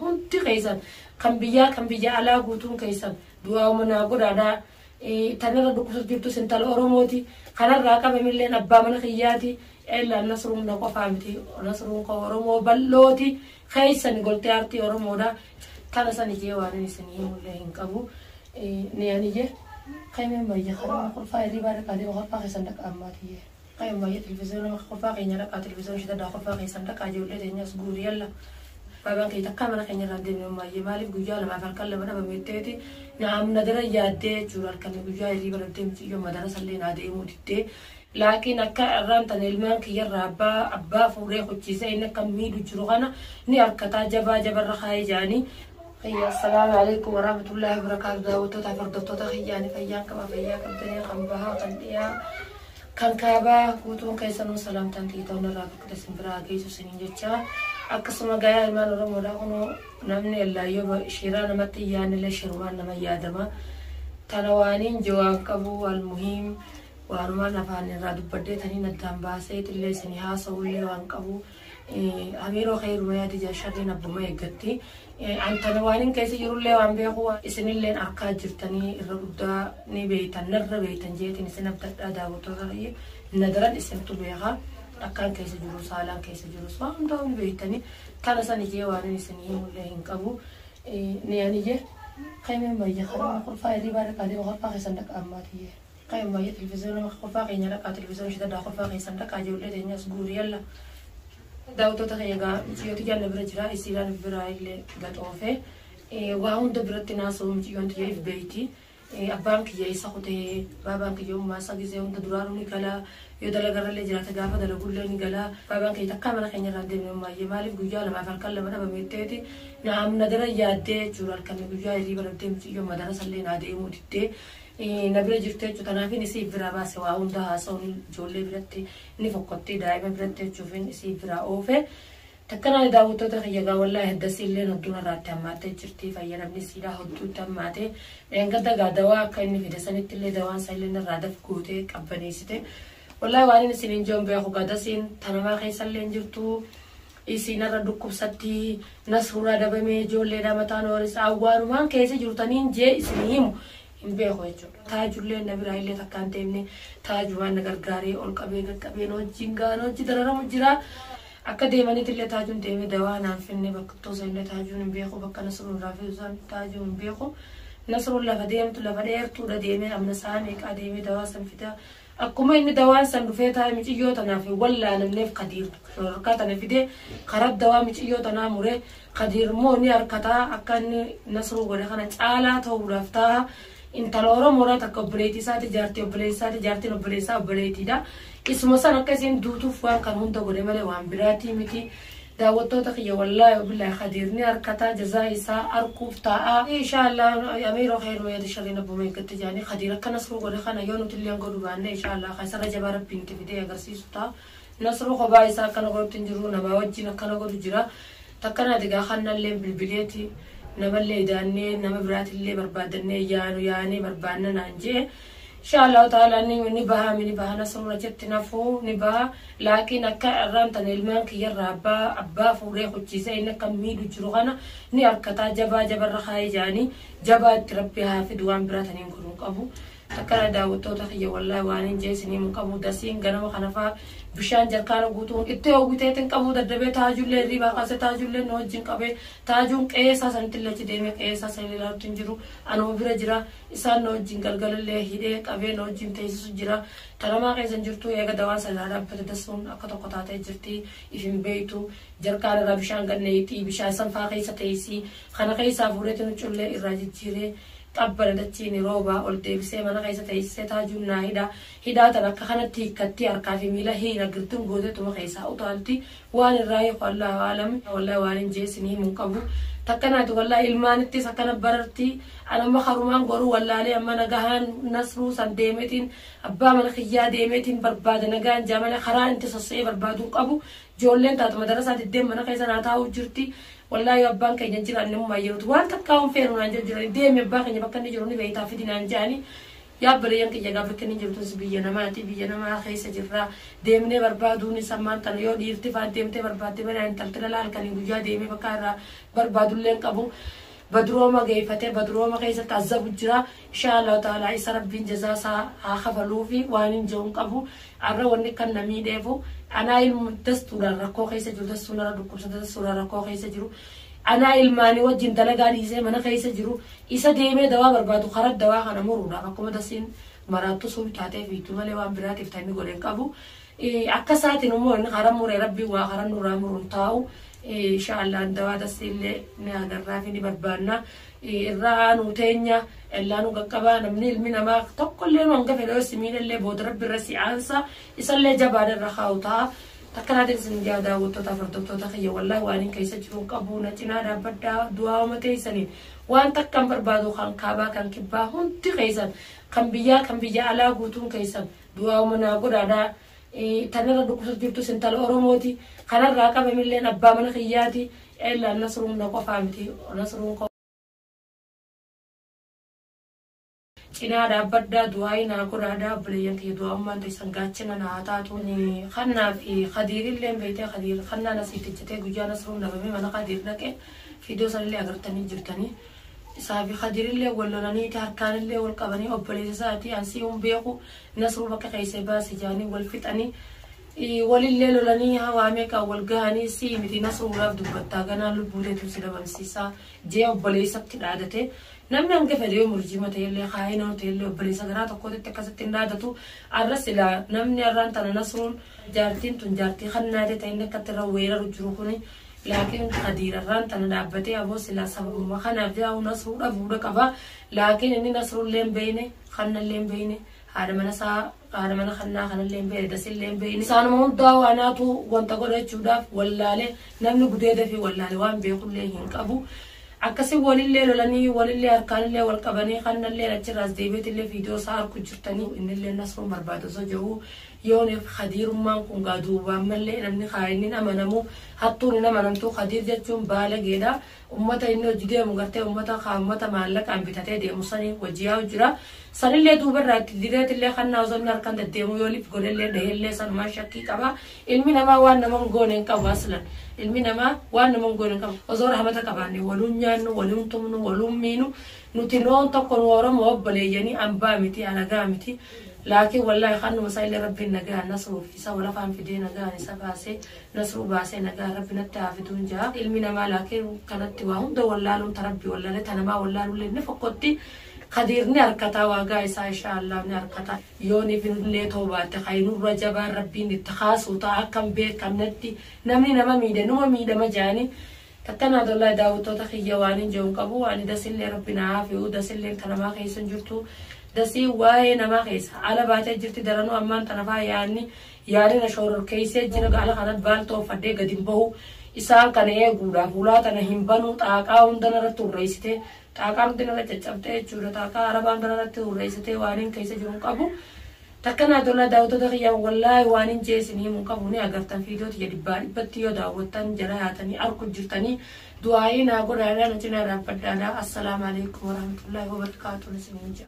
Hundi keessan kan biyyaa kan biyya alaa guutuun keessan du'aa naa godhaadhaa. Tanarra dhukkubsatu jirtus intala Oromooti. Kanarraa qabamilleen abbaa mana kiyyaati. Eellaan Nasruun na qofaa miti. Nasruun kan Oromoo bal'ooti. Keessan goltee aartii Oromoodha. Tana san ijee waan inni isin himullee hin qabu. Ni ani jee. Qayyimee mayya karaa kolfaa hirribaa dhaqaa deema kolfaa keessan dhaqaa ammaatiyyee. Qayyim mayya televizyoona kolfaa keenya dhaqaa televizyoona shitadhaa kolfaa keessan dhaqaa ijoollee teenyas guuri yalla. Baabaan kee takkaa mana keenya irraa deemne maayyee maaliif guyyaa lamaaf halkan lama dhabameetteeti naamna dara yaaddee jechuudha halkan guyyaa hirriba dhabdee mucayyoo madara sallee naa deemuu diddee. Laakiin akka irraan tana ilmaan kiyyarraa abbaa fuudhee kuchiisee inni akka miidhu jiru kana ni harkataa jabaa jabarra kaayee jaanii. Assalaamu alaikum warahmatullahi wabarakaatu. Daawwattoota fi hordoftoota kiyyaanii fayyaan qaba fayyaa qabdanii kan bahaa kan dhiyaa kan kaabaa guutuun keessanuu salaamtaan xiixoon irraa bakka isin biraa geessu isiniin jecha. Akkasuma gayaa ilmaan Oromoodhaa kunoo namni allaayyoo shiraa namatti hin yaadnellee shirumaan nama yaadama. Tana waaniin jawaan qabu almuhiim waanumaan afaan irraa dubbadhee taniin addaan baasee illee isinii haasa'ullee waan qabu. Amiiroo keeruma yaadi jaa sharriin abbuma eeggatti. Antana waan keessa jirullee waan beeku isinilleen arkaa jirtanii irra guddaa ni beeytan narra beeytan jeetiin isin abdadhaa daawwattoota na daran isintu beeka. Akkaan keessa jiru saalaan keessa jirus waan hundaa ni beeytanii. Tana san ijee waan isin himullee hin qabu. Ni ani jee qayyimee mayya karaa kolfaa hirribaa dhaqaa deema kolfaa keessan dhaqaa ammaatiyyee. Qayyim mayya televizyoona kolfaa keenya dhaqaa televizyoona shitadhaa kolfaa keessan dhaqaa ijoollee teenyas guuri yalla. Daawwattoota keenya egaa mucayyootu jaalla bira jira isiidhaan biraa illee gaxoofe waa hunda biratti naasa'u mucayyoon tiyya if beeyti. Abbaan kiyya isa kutee baabaan kiyya ummaa isa gisee hunda duraanuu ni galaa yoo dalagarrallee jiraate gaafa dalagullee ni galaa baabaan kiyya takkaa mana keenya irraa deemne maayyee maaliif guyyaa lamaaf halkan lama dhabameetteeti naamna dara yaaddee jechuudha halkan guyyaa hirriba dhabdee mucayyoo madara sallee naa deemuu diddee na bira jirte jechuudha. Kanaafin isii biraa baase waa hunda haasa'uun ijoollee biratti ni fokkottee daa'ima biratti jechuufin isii biraa oofe. Takkanaan daawwattoota kiyya gaa wallaahi haddasii illee hodduun irraatti hammaattee jirti fayyadamni isiidhaa hodduutti hammaate. Dheengadda gaa dawaa akka inni fide sanitti illee dawaan isaa illee irraa daf gootee qabbaneessite. Wallaahi waan inni isiniin jiru beeku gaa dasiin tanamaa keessa illee hin jirtu. Isiin irra dhukkubsatti nasruura dabamee ijoolleedha mataan hoorisa awwaalumaan keessa jirtaniin jee isin himu hin beeku jechuudha. Taajullee na biraa illee takka hin deemne taajumaan na gargaaree ol qabee qaqqabee wajjin gaan hojii dararamu jira. Akka deemanitti illee taajuun deemee dawaa naan finne bakka tosa illee taajuun hin beeku bakka nasruun irraa fidu san taajuun hin beeku. Nasruun lafa deemtu lafa dheertuudha deemee amna isaa meeqaa deemee dawaa san fida. Akkuma inni dawaan san dhufee taa'e mucayyoo tanaaf wallaalamneef Kadiir harkaa tana fidee karaa dawaa mucayyoo tanaa muree Kadiir immoo ni harkataa akka inni nasruu godhe kana caalaa ta'uudhaaf taa'a. Intala Oromoodhaa takka obboleettii isaati jaartii obboleessi isaati jaartiin obboleessaa obboleettiidha. Isuma san akka isiin duutuuf waan kan hunda godhe malee waan biraatii miti. Daawwattoota kiyya wallaahi billaahi Kadiir ni harkataa jazaa isaa arkuuf taa'a. Inshaallah amiiroo keeruma yaada sharriin abbuma eeggatte jaanii Kadiir akka nasruu godhe kana yoo nuti illee godhu baanne inshaallah kan isarra jabaa rabbiin itti fidee agarsiisu ta'a. Nasruu kophaa isaa akkana godhutti hin jiru namaa wajjin akkana godhu jira. Takkanaati gaa kannallee bilbileeti namallee idaannee nama biraatillee barbaadannee yaanu yaanee barbaanna naan jee. Inshallah ta'ala ni baha ni baha nasruun achitti nafuu ni baha laakiin akka irraan tana ilmaan kiyyarraa abbaa fuudhee kuchiisee inni akka miidhu jiru kana ni harkataa jabaa jabarra kaayee jaanii jabaa itti rabbi haa fidu waan biraa taniin godhuu qabu. Takkana daawwattoota kiyya wallaahi waan hin jee isinii hin qabu dasiin ganama kana faa bishaan jarkaana guutuun itti hawwiteetiin qabu daddabee taajullee hirribaa kaasee taajullee nu wajjin qabee taajuun qe'eessaa sanitti illee achi deemee qe'eessaa san ilaalutti hin jiru anuma bira jira isaan nu wajjin galgalallee hidhee qabee nu wajjin teessisu jira. Tanamaa keessa hin jirtu eega dawaan sana irraa dhaabbate dasuun akka tokko taatee jirti if hin beektu jarkaana irraa bishaan ganneetii bishaan sanfaa keessa teessii kana keessaa fuudheetiin huccullee irraa jijjiiree qabbana dachiin roobaa ol deebisee mana keessa teessisee taajuun naa hidhaa hidhaa tan akka kanatti hiikkatti harkaa fi miila hiina girtuun gooteetuma keessaa utaalti waan irraa hiiku Allahu aalam wallaahi waan hin jeesinii himuun qabu. Takkanaati wallaahi ilmaanittis akkana bararti anamma karumaan goruu wallaalee amma nagahaan nasruu san deemeetiin abbaa mana kiyyaa deemeetiin barbaada nagaan jaamale karaa inti sossa'ee barbaaduun qabu ijoolleen taatu madarasaa diddeen mana keessa naa taa'uu jirti. Wallaahi abbaan keenya hin jiraanne ammaa yerootu waan takkaa hin feenu naan jedhu jirani deemi abbaa keenya bakka inni jiru ni beektaa fidi naan jedhani. Yaa obboleeyyan kiyya, gaafa inni jirtus biyya namaati, biyya namaa keessa jirra. Deemnee barbaaduun sammaan tana yoo dhiirti faan deemtee barbaadde mana intalti dhala halkanii guyyaa deemee bakka irraa barbaadullee hin qabu. Badrooma geeffatee badrooma keessatti azabu jira. Insha Allahu ta'ala isa Rabbiin jazaa isaa haa kafaluufi waan hin jiru hin qabu. Arra wanni kan na miidheefu anaa ilmu dastuudhaan rakkoo keessa jiru, dastuun irra dhukkubsata, dastuudhaan rakkoo keessa jiru. Anaa ilmaanii wajjin dalagaa dhiisee mana keessa jiru, isa deemee dawaa barbaadu karaa dawaa kana muruudhaaf akkuma dasiin maraattu suuf taatee fiitu malee waan biraatiif ta'e inni godhe hin qabu. Akka isaatiin immoo inni karaa muree Rabbiin waa karaa nurraa muruun taa'u. Insha Allah dawaa dasiillee ni agarraa fi ni barbaanna. Irraa aanuu teenya illaa nu qaqqabaa. Namni ilmi namaa tokkollee nu hanga fedhe yoo si miidhallee booda Rabbi irra si aansa, isallee jabaadha irra kaa'u ta'a. Takkanaatiin isin jaa, daawwattoota hordoftoota kiyya, wallaahi waan hin keessa jiru qabu, na cinaa dhaabbadhaa du'aa teessaniin. Waan takkan barbaadu, kan kaabaa kan kibbaa hundi keessan, kan biyyaa kan biyya alaa guutuun keessan du'aa naa godhaadhaa. Tanarra dhukkubsatu jirtus intala Oromooti. Kanarraa qabamilleen abbaa mana kiyyaati. Illaa Nasruun na qofaa miti, Nasruun cinaa dhaabbadhaa, du'aa naa godhaadhaa. Obboleeyyan kiyya, du'aa ummaan teessan gaachana naa taatu. Kannaa fi Khadiirillee beeytee, Khadiir kannaan asii tijjatee guyyaa Nasruun dhabamee mana Khadiir dhaqee fiidoo sanillee agartanii jirtanii. Isaa fi Khadiirillee wal lolanii harkaanillee wal qabanii, obboleessa isaatii ansii hin beeku, Nasruu bakka keessa baase jaanii wal fixanii, walillee lolanii hawaa meeqaan wal gahanii, sii miti Nasruudhaaf dubbattaa ganaa lubbuuteetu si dhabamsiisaa jee obboleessatti dhaadate. Namni hanga fedhe yoo murjima ta'ellee, kaayina ta'ellee, obboleessa garaa tokkotti akkasitti hin dhaadatu. Arra silaa namni arraan tana Nasruun jaartiin tun jaartii kannaate ta'e inni akkatti irra weeraru jiru kuni, laakiin Khadiir arraan tana dhaabbatee aboo silaa sababuma kanaaf yaa'u Nasruu dhabuudha qaba. Laakiin inni Nasruullee hin beeyne, kannallee hin beeyne, haadha mana isaa, haadha mana kannaa kanallee hin beeyne, dasillee hin beeyne. Isaanuma hundaa waanaatu wanta godhachuudhaaf wallaalee, namni gudeeda fi wallaale waan beekullee hin qabu. Akkasi walillee lolanii, walillee harkaanillee wal qabanii, kannallee achirraas deebiitillee viidiyoo isaa arku jirtanii, innillee Nasruun barbaadu osoo jiru yooniif Khadiirummaan kun gaa duubaan mallee namni kaayinnin amanamu, hattuun hin amanamtu. Khadiir jechuun baalageedha. Ummata inni hojii deemu gartee ummata ummata maallaqaan bitatee deemu sanii hojii yaa'u jira. Sanillee duubarraa itti direetillee kannaa osoo inni harkaan deddeemu yoo lif godhellee dhahellee sanumaan shakkii qaba. Ilmi namaa waan nama hin goone hin qabu. Aslan ilmi namaa waan nama hin goone hin qabu. Osoo rahmata qabaanne waluun nyaannu, waluun tumnu, waluun miinu. Nuti noon tokko, nu Oromoo obboleeyyanii, ambaa miti, alagaa miti. Laakiin wallaahi kanuma isaa illee Rabbiin nagaa Nasruuf isa walafaan fidee nagaan isa baasee, Nasruu baasee nagaa Rabbi natti haa fiduun jaa. Ilmi namaa laakiin kanatti waa hunda wallaaluun ta Rabbi wallaale, ta namaa wallaaluullee ni fokkotti. Khadiir ni harkataa waagaa isaa, insha Allah ni harkata. Yooniif illee toobaate kaynurra jabaan Rabbiin itti kaasuu ta'a. Akkam beekamnetti namni nama miidhe numa miidhama jaanii. Takkanaa wallahi daawwattoota kiyya, waan hin jiru qabu. Ani dasillee Rabbi naa hafi'u. Dasillee ta namaa keessa hin jirtu. Dasii waa'ee namaa keessa ala baatee jirti. Daranuu ammaan tana faa yaanni yaadina shororkeessee jira. Ala kana baaltoo uffadhee gadi hin bahu. Isaan kana eeguudhaaf ulaa tana hin banuu. Xaaqaa hunda narratti hurreessitee, xaaqaa hundi narra caccabtee jechuudha. Xaaqaa arabaa hunda narratti hurreessitee waan hin keessa jiru hin qabu. Takkanaa tola, daawwattoota kiyyaa, wallaahi waan hin jeesin himuu qabu. Ni agartan fiidoo tiyya dhibbaa dhibbatti yoo daawwattan jala yaatanii arku jirtanii. Du'aa'ii naa godhaadhaa, na cinaa dhaabbadhaadhaa. Assalaamu alaikum warahmatullaahi wabarakaatuun isiniin jedha.